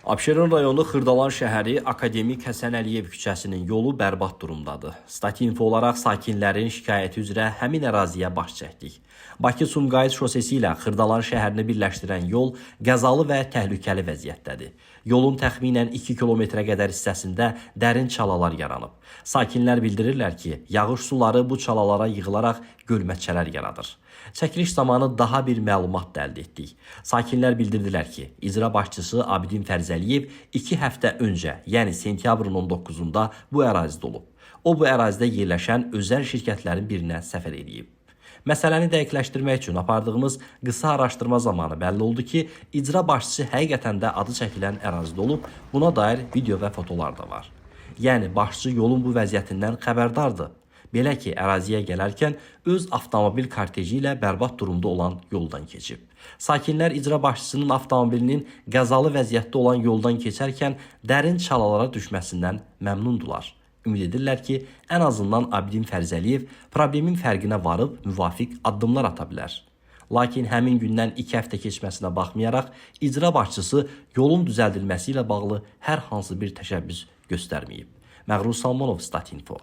Abşeron rayonu Xırdalan şəhəri Akademik Həsən Əliyev küçəsinin yolu bərbad durumdadır. Statinfo olaraq sakinlərin şikayəti üzrə həmin əraziyə baş çəkdik. Bakı-Sumqayıt şosesi ilə Xırdalan şəhərini birləşdirən yol qəzalı və təhlükəli vəziyyətdədir. Yolun təxminən 2 kilometrə qədər hissəsində dərin çalalar yaranıb. Sakinlər bildirirlər ki, yağış suları bu çalalara yığılaraq gölməçələr yaradır. Çəkiliş zamanı daha bir məlumat da əldə etdik. Sakinlər bildirdilər ki, icra başçısı Abidin Fərzəliyev 2 həftə öncə, yəni sentyabrın 19-da bu ərazidə olub. O bu ərazidə yerləşən özəl şirkətlərin birinə səfər eləyib. Məsələni dəqiqləşdirmək üçün apardığımız qısa araşdırma zamanı bəlli oldu ki, icra başçısı həqiqətən də adı çəkilən ərazidə olub, buna dair video və fotolar da var. Yəni başçı yolun bu vəziyyətindən xəbərdardır. Belə ki, əraziyə gələrkən öz avtomobil korteji ilə bərbad durumda olan yoldan keçib. Sakinlər icra başçısının avtomobilinin qəzalı vəziyyətdə olan yoldan keçərkən dərin çalalara düşməsindən məmnundular. Ümid edirlər ki, ən azından Abidin Fərzəliyev problemin fərqinə varıb müvafiq addımlar ata bilər. Lakin həmin gündən 2 həftə keçməsinə baxmayaraq icra başçısı yolun düzəldilməsi ilə bağlı hər hansı bir təşəbbüs göstərməyib. Məğrur Salmanov, Statinfo.